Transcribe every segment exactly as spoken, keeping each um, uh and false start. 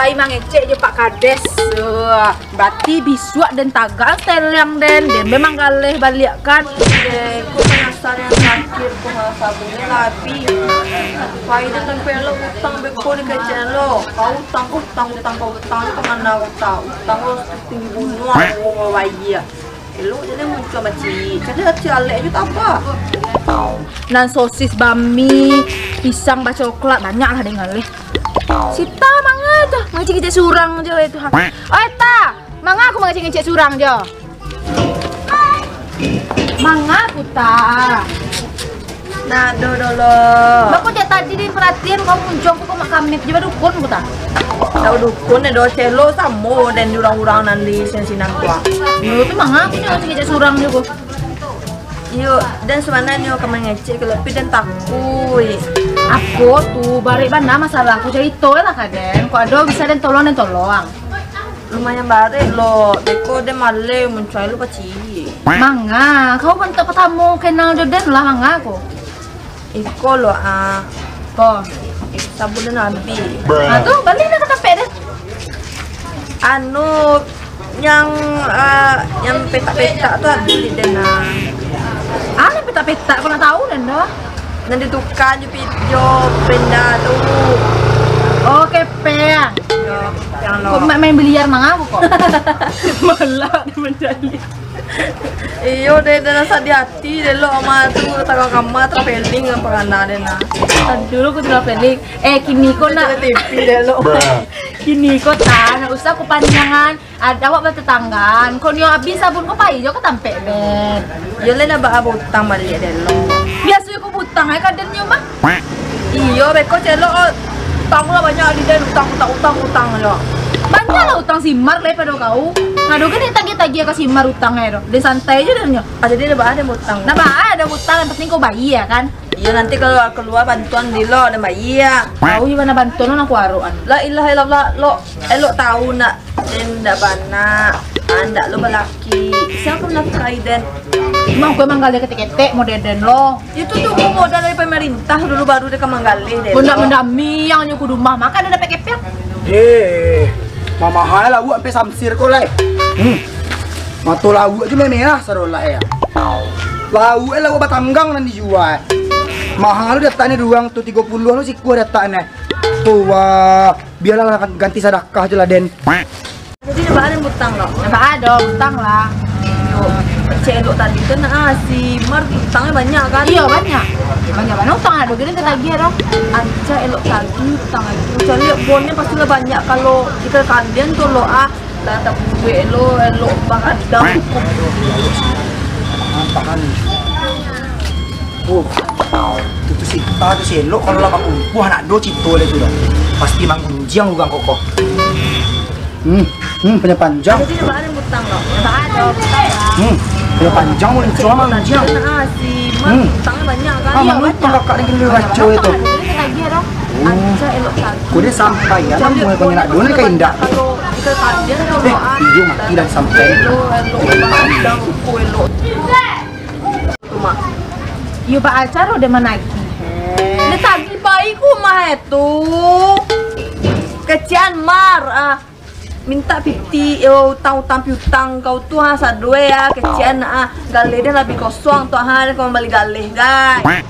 Ai mangecek jo Pak Kades. Wah, berarti bisuak den tagak seliang den. Den memang galeh baliak kan. Den, kok panyasal nan terakhir ko ha, sabunnyo lah abih. Pai den tampek lo utang beko dikecek lo. Kau utang, kau utang, utang, kau utang, kau mana utang? Utang lo tinggi bunuah, kau bayia. Elok je lah muncul macik. Jadi hati alek je tak apa. Nan sosis bami, pisang bacoklat, banyak lah den galeh. Sita manga tu, mangecek-ngecek surang je weh tu ha. Oi Ta, manga aku mangecek-ngecek surang je. Manga aku Ta. Nah, do dolo. Bako jak tadi den perhatian kau muncul ko mak kamit je badukun ko Ta. Tahu dukun do celo samo dan urang-urang nan di sinan-sinan tu ah. Dulu tu manga aku nyo mangecek surang je ko. Iyo, dan sabananyo ka mangecek kalau tapi dan takuik. Aku tu barek bana masalah aku carito lah ka den. Kok ado bisa den tolong, den tolong. Lumayan barek lo, beko den maleh muncul lo pacik. Manga, kau bantuak patamo kenal jo den lah manga ko. Iko lo ah. Ko. Sabunnyo abih. Ha tu, bali lah ka tampek den. Anu, yang ah, yang petak-petak tu abih di den ah. Ah, nan petak-petak, kau nak tahu den doh. Nan ditukar jo pi-, jo penda tu. Oh, kepeng. Yo, yang lo. Kok main, main biliar manga aku kok? Malah dia mencari. Iyo, deh, dalam sadih hati, deh, lo ama tu, tangah kama, terpeling, apa kena, deh, nah. Aduh, aku terpeling. Eh, kini ko nak. T V, deh, lo. Kini ko tak, nak usah aku panjangan. Ada awak bertetanggaan. Kok nio habis sabun ko pai jo ka tampek, Ben. Yo, lah, nak ba-, butang balik, deh, lo. Biasa ko butang, eh, kadang nyo mah. Iyo, beko celo, oh. Utang lah banyak di den, utang, utang, utang, utang je. Banyak lah utang si Mar daripada kau. Ngado gini tagih-tagih ka si Mar utang eh tu. Den santai je den nyo. Ah, jadi ada bah ada utang. Nah, bah ada utang, yang penting kau bayar kan. Iyo, nanti kalau keluar bantuan di lo, den bayar. Tahu di mana bantuan lo nak kuaruan. La ilaha illallah, lo elok tahu nak. Den ndak bana, ah, ndak lo balaki. Siapa menafkahi den? Mah, gue manggaleh ketek-ketek model den lo. Itu tu modal dari pemerintah dulu, baru dia ka manggaleh den lo. Benda-benda miang nyo kudu mah, maka dia dapat kepeng. Eh, mamahal lauak sampai Samsir ko lai. Hmm. Mato lauak je merah sarolah ya. Lauak lauak batanggang nan dijual. Mahal tu datang ni duang tu tigo puluh tu sikuah datang ni. Tu wah. Bialah lah, ganti sadakah je lah, Den. Jadi, ndak baa den butang lo? Ndak baa doh, butang lah. Yo, cek elok tadi tu nah, ah, si Mar utangnyo banyak kan? Iyo, banyak. Banyak bana utang, ado gini tagih doh. Ancak elok tagih utang lagi. Kecuali bonnya pasti lah banyak. Kalau ikan kandian tu lo, ah, lah tabuek lo, elok bagadang. Tahan, tahan. Oh, itu tu si Ta tu si elok kalau lah bakumpuah nak do cito dia tu dah. Pasti manggunjiang urang kokoh. Hmm, hmm, panjang-panjang. Jadi dia ada butang lo. Ada butang lah. Hmm, panjang-panjang muncul manggunjiang. Nah, si Mar Hmm. Utangnya banyak kan? Ah, Iya, mana banyak. Utang kakak ni kena Banyak baca banget itu. Utang, ada duit lagi ya, dong. Oh. Anca elok tadi. Kau dia sampai ya, Jadi, namun kau nak dua ni kau indak. Kalau kita tadi ada Eh, doa. Iyo mati dah sampai. Elok, elok, elok, elok. Cuma Iyo, ba acara udah managih. Dia tagih baik rumah itu. Kecian Mar, ah, minta piti, yo, utang-utang piutang kau tu, ha, sadue, ah, kecian, ah, galeh dia lebih kosong tu, ha, dia kau bali galeh, gai.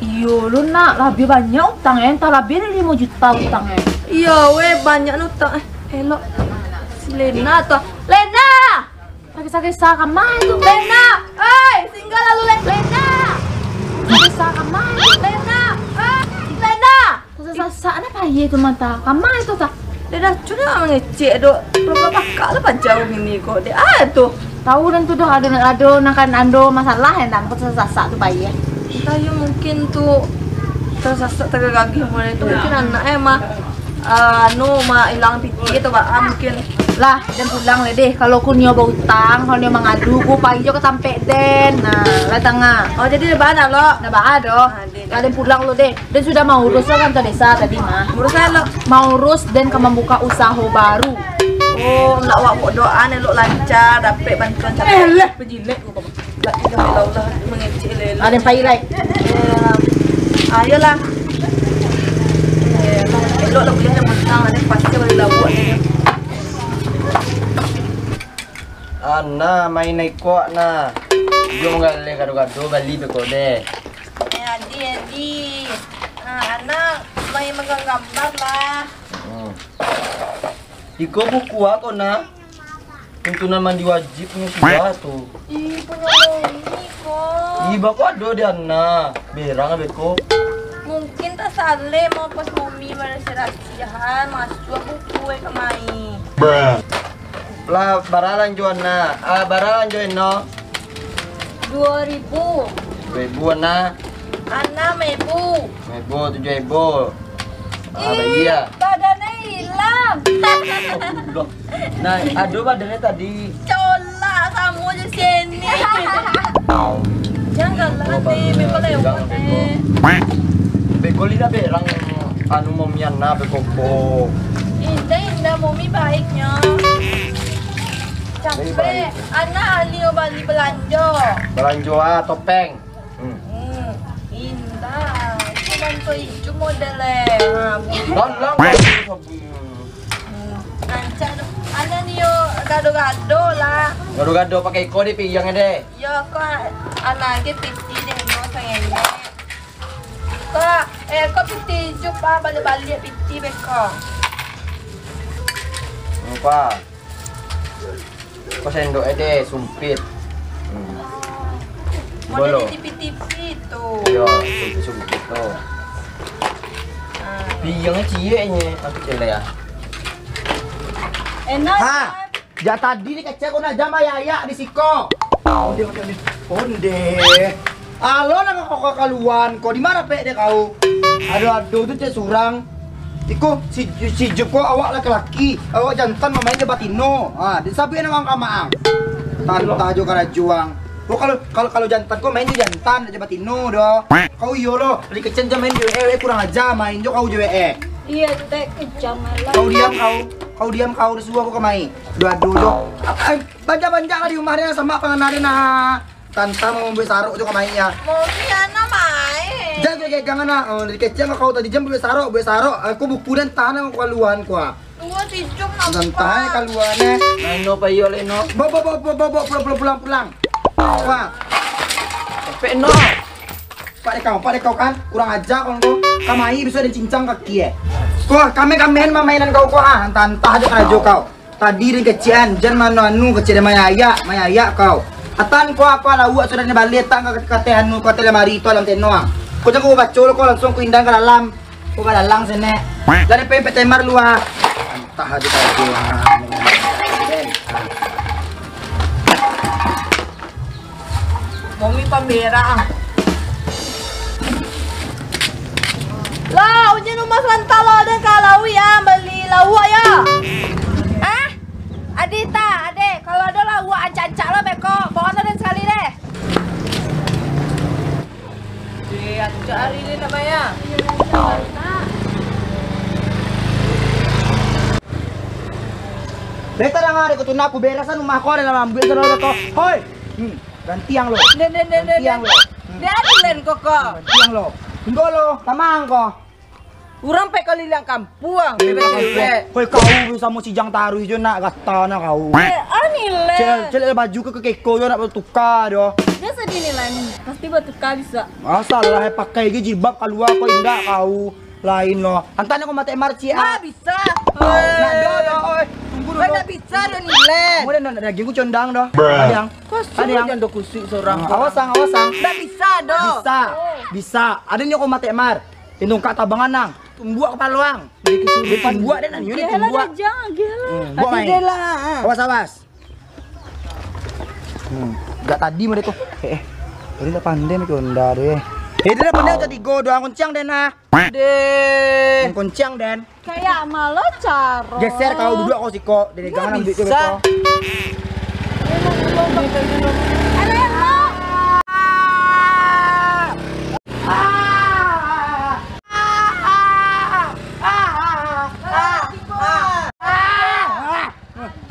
Iyo, lu nak lebih banyak utang, eh, entah lebih dari lima juta utang, eh. Iyo, weh, banyak utang, eh, elok. Si Lena tu, Lena! Sakit-sakit sa kamai tu. Lena! Oi, singgah lalu, Le-, Lena! Sakit sa kamai tu. Lena! Oi, Lena! Sasak-sasak, anak payah tu mata. Kamai tu tak? Lena, cuma mangecek, dok. Belum bakak lah panjang ini kok. Dek, ah, tu. Tahu dan tu dah ada, ada nak kan ando masalah yang tak sasak-sasak tu payah. Entah, ya, mungkin tu tersasak, tergagih mulai tu. Mungkin anak, eh, mah. Ah, anu, mak ilang piti atau baa mungkin. Lah, den pulang lah deh. Kalau ku nio bautang, kalau nio mangadu, ku pai jo ka tampek den. Nah, lah tangah. Oh, jadi dah baa lo? Dah baa doh. Ah, deh. Lah, den pulang lo deh. Den sudah maurus lah kantor desa tadi mah. Urus lah lo. Maurus den ka mambuka usaho baru. Oh, nak wak doa elok lancar, dapek bantuan capai. Eh, lah, pejilek ku kau. Laki kami laulah mangecek lele. Ada yang pai lai. Eh, ayolah. Eh, Elok lah buliah dah matang, ado pasti bali lauak dah. Ana main ikok nah. Jom galeh gado-gado bali beko deh. Eh, Adi, Adi. Ah, Ana main magang gambar lah. Hmm. Iko buku ako nah. Tuntunan mandi wajibnyo sudah tu. Ih, punyo Momi ko. Ih, bako ado di Ana. Berang beko. Mungkin tasaleh mau pas Momi barasiah-rasiahan, masuak buku eh kamai. Lah, bara lanjo Ana. Ah, bara lanjo Eno. Duo ribu. Duo ribu Ana. Anam ribu. Ribu, tujuh ribu. Ah, ih, bayia. Badannya hilang. Nah, ado badannya tadi. Colak samo jo sini. Janganlah, Beko deh, beko lewat, beko. Eh. Beko lidah berang anu momian nah, beko ko. Indah, indah, Momi baiknya. Capek. Baik. Anak ahli bali belanjo. Belanjo ah, topeng. Hmm. Hmm, indah. Itu bantu ijuk model eh. Ha, bu- Lang, lang, lang. Hmm, rancak tu. Anak ni yo gado-gado lah. Gado-gado pakai iko di piyang deh. Yo, ko anak lagi piti deh, no sangenek. Ko, eh, ko piti ijuk, pa, baliak-baliak piti beko. Apa? Ko sendok eh deh, sumpit. Hmm. Model Bolo. Di tipi-tipi tu. Yo, sumpit-sumpit tu. Ah. Piyang ciek nye, aku cek lah ya. Enak. Ha, kan? Jak tadi ni kecek ko nak jam ayak-ayak di siko. Onde, onde, onde. Onde. Alo lah kau kaluan ko, di ma pek dek kau? Ado-ado tu cek surang. Iko si, si Jup ko awak laki-laki, awak jantan mamain jo batino. Ha, di sabuik nak urang kamaang. Tantah jo karajo ang. Ko kalau, kalau, kalau jantan ko main jo jantan, jo batino doh. Kau iyo lo, dari kecen jam main jo eh, kurang aja main jo kau jo eh. Iya, tek, kejam lah. Kau diam kau, kau diam kau, dah suruh aku kemai. Ado-ado jo. Ai, banjak-banjak lah di rumah dia, sama pangana dia nah. Tantang mambuek sarok jo ka main ya. Momi ana main. Jan kau pegang ana. Oh, dari kecil kau tadi jam buek sarok, buek sarok. Aku buku dan tahan kau kaluan kau. Dua tijung nampak. Santai kaluan eh. Nano payo leno. Bo, bo, bo, bo, bo, bo, pulang, pulang, pulang, pulang. Wah. Capek no. Pak dek kau, pak dek kau kan. Kurang aja kau tu. Kamai bisa den cincang kaki eh. Kau kame-kamean mamainan kau kau ah. Antah-antah aja karajo kau. Tadi den kecian, jan mano anu kecil den mayayak, mayayak kau. Atan kau apa lauak sudah ni balik tang ka kateh anu kateh lamari tu alam teno ah. Kau jangan kau baco lo kau langsung kau indang ka dalam. Kau ka dalam sini. Jadi pempek temar lu ah. Antah aja kau tu. Momi pamberak ah. Lah, ujian rumah salantalo deh ka lauik ah, bali lauak ya. Ah? Adi ta, ade, kalau ado lauak ancak-ancak lo beko, bawa den sakali deh. Di ancak hari ni namanya. Beta danga dek ko tu nak aku beresan rumah ko dalam ambil saudara ko. Hoi. Hmm. Gantiang lo. Den, den, den, den, Gantiang den. Lo. Hmm. Den, den, koko. Gantiang lo. Tunggu lo, tamang ko. Urang pai kaliliang kampuang, Eh, bebek-bebek. Koi kau samo si Jang taruih jo nak gata nak kau. Eh, ani le. Cel, cel baju ke kekeko jo nak batuka doh. Dia sedih ni lah ni. Pasti batuka bisa. Masalah eh, pakai ge jilbab kalua ko indak kau. Lain lo. Antah ni kau matek marci ah. Nggak bisa. Nak doh doh oi. Tunggu dulu. Nggak bisa doh ni le. Kamu dah nak daging ku condang doh. Bruh. Ada yang. Kau Ada yang. Suruh jangan doh kusik seorang. Ah, awas ang, awas ang. Nggak bisa doh. Bisa. Bisa. Ada ni kau matek mar. Itu kak tabangan nang. Tumbuak kapalo ang. Dia tumbuak dia nanya dia Yalah, tumbuak. Dah, jangan, gila. Hmm, buat Hati main. Dia lah. Awas, awas. Hmm, gak tadi mereka. Eh, eh. Tadi tak pandai mereka Honda deh. Eh, dia dah pandai macam tiga doang kunciang deh nah. Deh. Kunciang den. Kayak malah caro. Geser kau duduk kau siko. Dari Nggak jangan ambil bisa. Kau. Ada yang mau?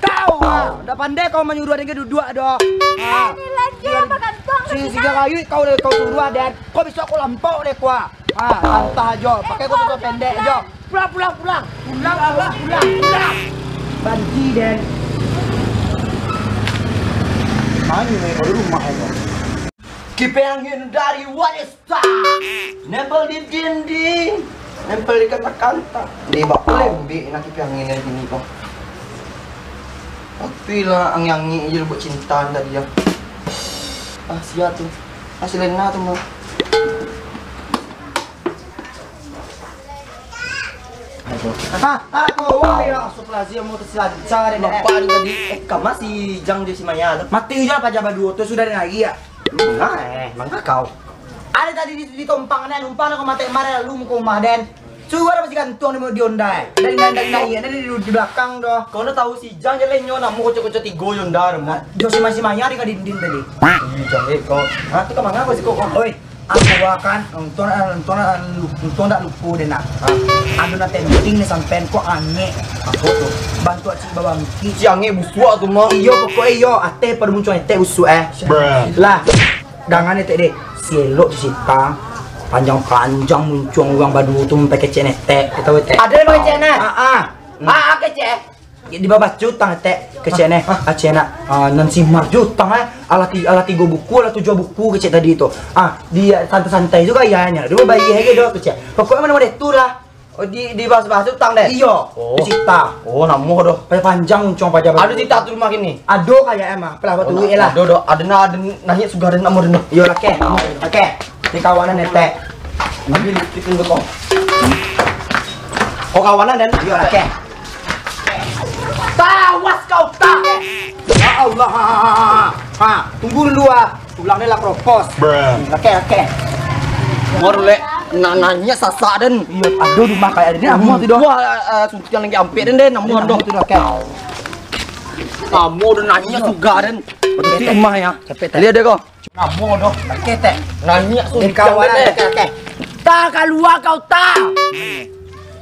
Kau ah, ndak pandai kau manyuruah dengan duduk doh. Ah. Ini lagi yang makan tuang. Si siga kayu kau kau suruah dan kau bisa kau lampau deh kau. Ah, santah jo. Pakai koto-koto pendek jo. Pulang, pulang, pulang. Pulang, pulang, pulang, pulang. Banci den. Mano ni baru rumah ko? Kipas angin dari One Star. Nempel di dinding, nempel di kanta-kanta. Di bak lembek nak kipas angin dari sini ko. Tapi lah angin-angin je buat cinta tadi ya. Ah, sia tu. Ah, si Lena tu mah. Ah, ah, oh, oh, ya, astagfirullahaladzim, mau tersilancar deh. Nampak tu tadi, eh, kama si Jang jo si Maya tu. Mati je paja baduo tu, sudah den lagi ya. Manga, eh, manga kau. Ada tadi di, di tompang, den, numpang nak mati mari lalu muko rumah, den. Sudah masih gantung di, di Honda, eh. Dari, dari, dari, dari, dari, di, di belakang tu. Kau nak tahu si Jang je lah inyo nak mau kocok-kocok tigo Honda tu, mah. Dio si masih Maya di ka dinding tadi. Ih, Jang, eh, kau. Hah, tu ka manga kau siko kau? Oi. Aku akan nonton, nonton, nonton dak lupo deh nak. Ah. Ado nan penting ni sampean ko angek. Apo tu? Bantu acik babangkik. Si angek busuak tu mah. Iyo, pokok e iyo, ateh pado muncuang etek busuak eh. Lah, dangan etek deh. Si elok si Sita, panjang-panjang muncuang urang baduo tu mampekecek etek. Kito etek. Ado nan pakecek nah? Ah, ah. Ah, ah, kecek. Di bawah baco utang etek kecek neh. Ah, cek nak. Ah, nan si Mar jo utang eh. Alah ti-, alah tigo buku, alah tujuah buku kecek tadi tu. Ah, dia santai-santai juga ianya. Dulu bayar aja doh kecek. Pokoknya mana model tu lah. Oh, di, di bahas-bahas utang deh. Iyo. Oh. Cita. Oh, namo doh. Panjang muncuang paja. Ada cita tu rumah kini. Ado kayak emang. Pelah waktu duit lah. Ado doh. Ada nak, ada nanya sugar dan namo doh. Iyo lah keh. Oke. Di kawanan etek. Ambil lipstick dulu kau. Oh, kawanan dan. Iyo lah keh. Tawas kau tak. Ya Allah. Ha, tunggu dulu ah. Tulang ni lah kropos. Oke, oke. Mor lek na-, nanya sasak den. Iyo, aduh rumah kayak ini amuah tu doh. Wah, eh, eh, suntiang lagi ampek den den, amuah doh. Itu doh, oke. Kamu udah nanya juga den. Betul rumah ya. Capek tak? Lihat deh kau. Namo doh, pakai teh. Nanya tu. Di kawan, teh. Teh, teh. Ta, kalua kau ta.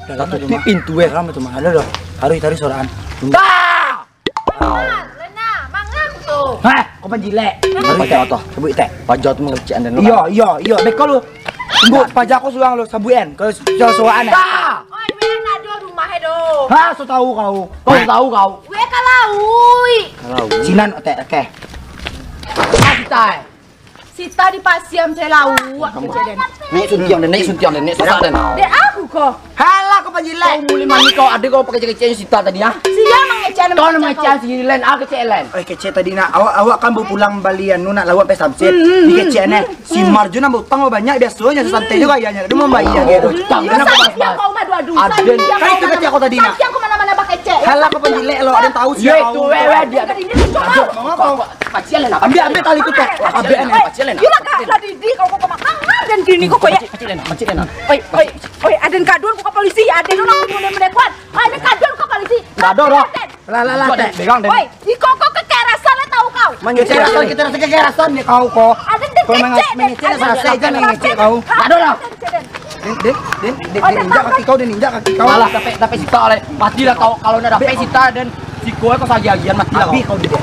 Satu pintu eh. Lama tu mah. Halo doh. Taruh, taruh soraan. Ta. Lena, manga aku tu. Hah, kau panjilek. Taruh teh oto. Sebut teh. Paja tu mengecek anda. Iyo, iyo, iyo. Beko lu. Tunggu, paja kau suang lu, sabuan. Kau soraan eh. Ta. Oi, main ado rumah eh doh. Ha, so tahu kau. Kau so tahu kau. Gue kalau. Kalau. Sinan otek, oke. Ah, Sita, eh. Sita di pasiam saya lauak, kecek den. Naik suntiang den, naik suntiang den, naik sasak den. Dek aku ko. Halah, kau panjilek. Kau muli mani kau, ada kau pakai kecek-kecek Sita tadi, ah? Sia mangecek. Kau nak mangecek si Len, ah, kecek Len. Eh, kecek tadi nak, awak, awak kan bapulang bali anu nak lauak pai Samsir. Hmm, hmm, hmm. Dikecek neh. Si Marjo nambah utang banyak, biasonyo santai juga ayahnya. Dia mau bayar gitu. Utang. Iyo, kenapa santiang kau mah dua-dua. Aden. Santiang kau itu kecek aku tadi nak. Santiang kau mana-mana bakecek. Halah, kau panjilek lo, ada tahu siapa. Itu, weh, weh, dia. Mangapa kau? Pacian lah, nak. Ambil, ambil tali tu, Tek. Ambil, ambil. Pacian lah, nak. Yulah, Kak, lah didi kau, kau makan, dan kini kau, kau, ya. Pacian lah, nak. Pacian lah, nak. Oi, oi, oi, aden kaduan kau ka polisi, aden orang kau boleh melekuan. Aden kaduan kau ka polisi. Lah, dah, dah. Lah, lah, lah, Tek. Pegang, Tek. Oi, iko kau kekerasan lah tahu kau. Mengecek rasan, kita rasa kekerasan ni kau, kau. Aden kau menge-, mengecek, mengecek, rasa saja mengecek kau. Aduh, lah. Den, den, den, den, den injak kaki kau, den injak kaki kau. Alah, dapek, dapek Sita, leh. Matilah kau, kalau nak dapek Sita, den siko kau sagi-agian, matilah kau. Habis kau di dia.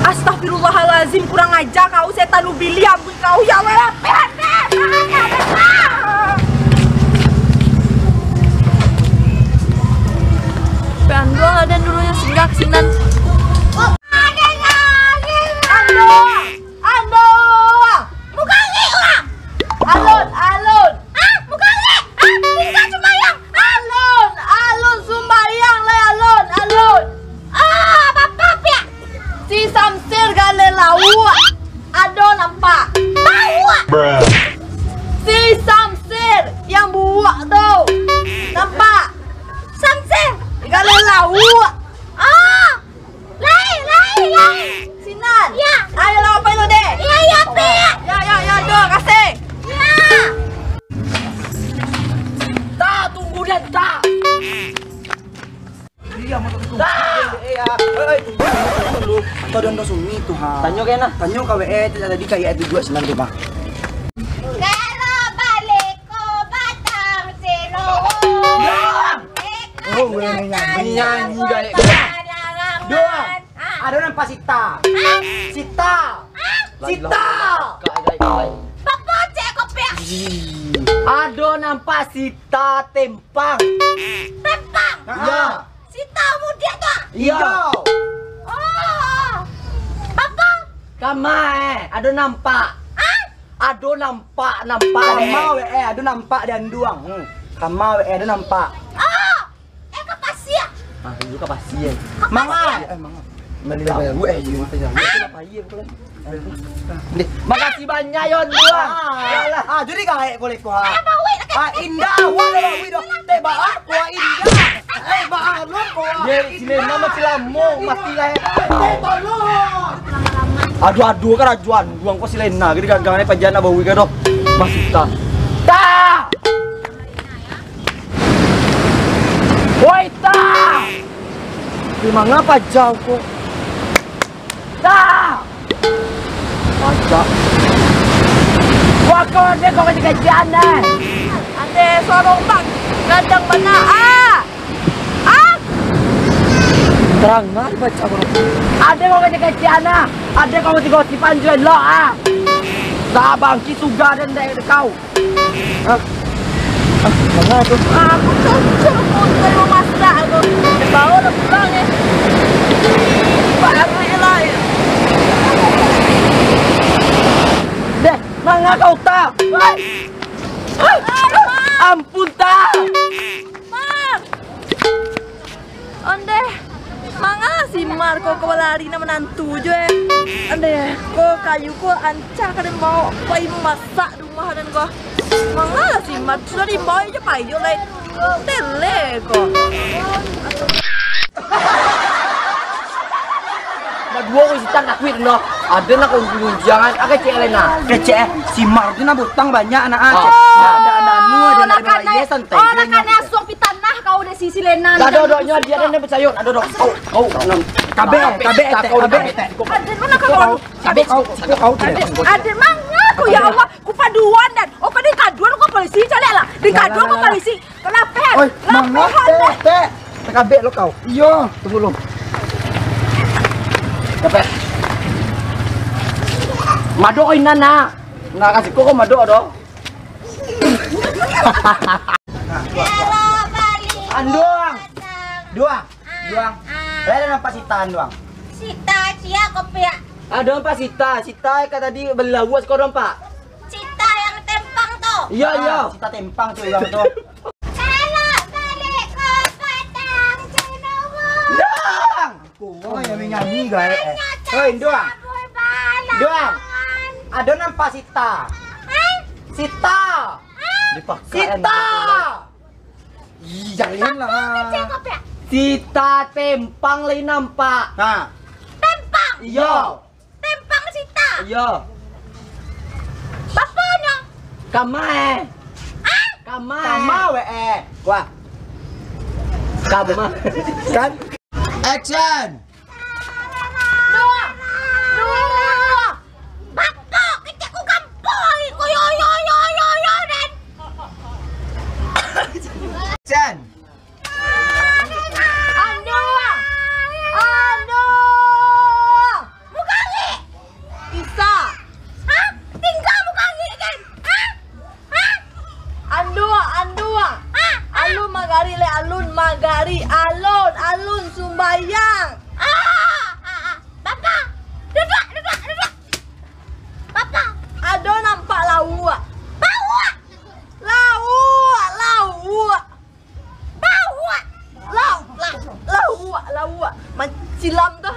Astagfirullahalazim, kurang ajar kau, setan ubili, ambuih kau, ya Allah, lapeh hati, lapeh hati. Pe anduang aden dulunya singgah ke sinan. Ando! Ando! Mukangek urang! Alun! Alun! Ah! Mukangek! Ah! Tingga sumbayang! Alun! Alun sumbayang lai, alun! Alun! Ah! Bapa piak! Si Samsir galeh lauak! Ado nampak! Lauak! Si Samsir yang buak tu! Nampak! Samsir! Galeh lauak! Ah! Lai, lai, lai. Sinan. Ya. Ayo lah, apa itu, Dek? Ya, ya, Pik. Ya, ya, ya, doh, kasih. Ya. Tak, tunggu dia, tak. Iya, mau tunggu. Tak. Eh, ya. Eh, eh, tunggu dulu. Kau dong sumi tu, ha. Tanyo kena. Tanyo kau, eh, tadi kayak itu juga sinan tu, Bang. Kalau balik ko batang seno. Ya. Oh, boleh nyanyi. Nyanyi, guys. Doang. Ah. Ada nampak Sita. Hah? Sita. Hah? Sita. Papo cek ko piak. Ado nampak Sita Tempang. Tempang? Iyo. Sita mudiak tu? Iyo. Oh. Apo? Kama, eh, ado nampak. Ah? Ado nampak, nampak, eh. Kama, weh, eh, ado nampak di anduang. Hmm. Kama, weh, eh, ado nampak. Oh. Eh, ka pasia. Ah, iyo ka pasia. Ka pasia. Manga. Eh, manga. Mali lah. Eh, iyo, mati jauh. Ah? Kenapa iya, bukan? Deh, makasih banyak, Yon, Duang. Ah, alah. Ah, jadi gaek ko leko, ha. Ah, bawik lah, ah, indak, awak lah bawik doh. Teh baak ko, ah, indak. Eh, baak lo ko, ah. Ye, si Lena masih lamo, mati lah, eh. Teh balok. Aduh, aduh, karajuan. Duang ko si Lena, gede gagang ni pajan nak bawik ka doh. Masih ta. Ta! Woi, ta! Di manga pajau ko? Ta! Pajau. Wah, kau ade kau kecil-kecilan, eh. Ade sorong bang, gadang bana, ah. Ah. Tarang, ah, dibaca ko. Ade kau kecil-kecilan, ah. Ade kau tigo sipan jual lo, ah. Dah bangki suga dan dek kau. Hah? Ah, manga tu? Aku cocok pun kalau masak tu. Bawa lah pulang, eh. Barang elok, eh. Deh, manga kau, ta? Ampun, ta. Ondeh, manga si Mar ko, ko balari nan manantu jo, eh. Ondeh, ko kayu ko ancah ka den bawa pai masak di rumah den ko. Manga si Mar sudah dibawa jo payo lai. Tele ko. Baduo ko sitan takuik no. Ado nak kau gunjiangan, ah, kecek lai nah. Kecek, eh, si Mar tu nak butang banyak anak, ah. Oh. Ado, ado anu, ado nak, lah, santai. Oh, lah, kan asuah pitanah kau dek si Lena. Ado, ado nyo, dia ado nan picayo, ado, ado. Kau, kau, kabeh, kabeh, kabeh. Aden, manga kau? Kabeh, kau, kau. Aden, manga kau, ya Allah, ku paduan dan. Oh, kau den kaduan kau polisi, caliak lah. Den kaduan kau polisi. Lapeh, oi, lapeh, manga, teh, teh. Takabek lo kau. Iyo, tunggu lu. Lapeh. Madok ko inan, nak. Nak kasih kok madok doh. Anduang. Duang. Duang. Lah ado nampak Sita, Anduang? Sita sia ko, Piak? Ado nampak Sita. Sita ka tadi balabuah siko ado nampak. Sita yang tempang tu. Iyo, iyo. Ah, Sita tempang tu urang tu. Kalau balik ke Padang Cendrawasih. Dang! Oh, yang menyanyi, guys. Hei, Duang. Duang. Ado nampak Sita? Hah? Sita. Hah? Sita. Ih, jangan lah. Sita tempang lai nampak. Ha. Tempang? Iyo. Tempang Sita. Iyo. Baponyo? Kama, eh. Ah? Kama, eh. Kama, weh, eh. Wah. Kama. Kan? Action. Duo. Duo. Bapak, kecek ku gampoi. Ko yo, yo, yo, yo, yo, den. Action. Anduang! Anduang! Mukari! Isa! Hah? Tingga mukari kan? Hah? Hah? Anduang, anduang! Hah? Alun magari lai, alun magari, alun, alun sumbayang! Ah, ah, ah. Bapa! Duduak, duduak, duduak! Bapa! Ado nampak lauak! Lauak! Lauak, lauak! Lauak! Lau-, lau-, lauak, lauak. Mancilam tu.